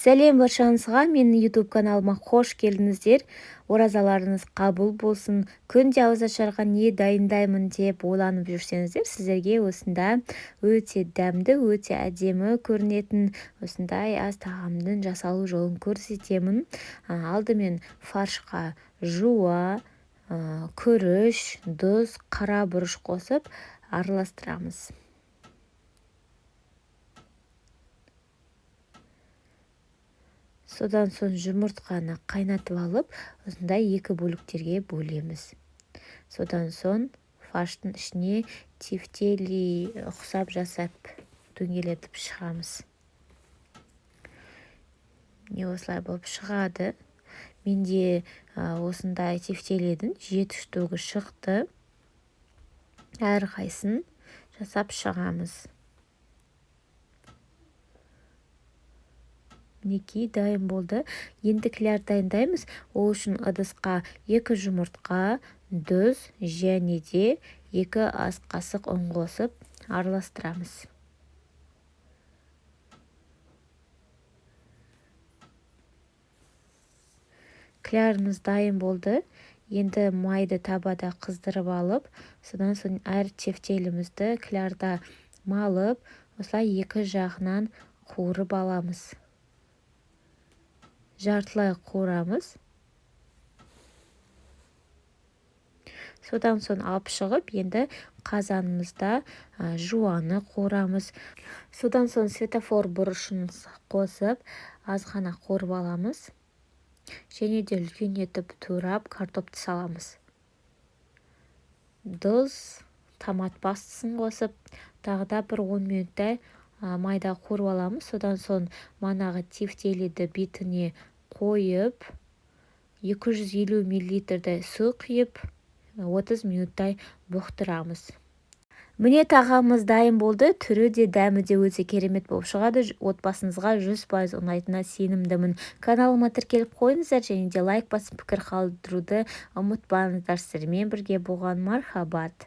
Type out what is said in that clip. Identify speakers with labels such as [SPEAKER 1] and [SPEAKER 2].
[SPEAKER 1] Сәлем баршаңызға, менің YouTube каналыма қош келдіңіздер. Оразаларыңыз қабыл болсын. Күнде ауызашарға не дайындаймын деп ойланып жүрсеңіздер, сіздерге осында өте дәмді, өте әдемі көрінетін осындай ас тағамның жасалу жолын көрсетемін. Алдымен фаршқа жуа, күріш, тұз, қара бұрыш қосып араластырамыз. Содан соң жұмыртқаны қайнатып алып, осындай екі бөліктерге бөлеміз. Содан соң фарштың ішіне тефтели ұқсап жасап дөңгелетіп шығамыз. Міне осылай болып шығады. Менде осындай тефтелидің 7 штугі шықты. Әрқайсысын жасап шығамыз. Мінекей дайын болды. Енді кляр дайындаймыз. Ол үшін ыдысқа 2 жұмыртқа, тұз және де 2 ас қасық ұн қосып араластырамыз. Клярымыз дайын болды. Енді майды табада қыздырып алып, содан соң әр тефтелімізді клярда малып, осылай екі жағынан қуырып аламыз. Жартылай қуырамыз. Содан соң алып шығып, енді қазанымызда жуаны қуырамыз. Содан соң светофор бұрышын қосып, аз ғана қуырып аламыз. Және де үлкен етіп турап картопты саламыз. Тұз, томат пастасын қосып, тағы да бір 10 минуттай майда қуырып аламыз. Содан соң манағы тефтелиді бетіне қойып, 250 миллилитрдей су құйып, 30 минуттай бұқтырамыз. Міне тағамымыз дайын болды. Түрі де, дәмі де өте керемет болып шығады. Отбасыңызға 100% ұнайтынына сенімдімін. Каналыма тіркеліп қойыңыздар және де лайк басып пікір қалдыруды ұмытпаңыздар. Сіздермен бірге болған Мархабат.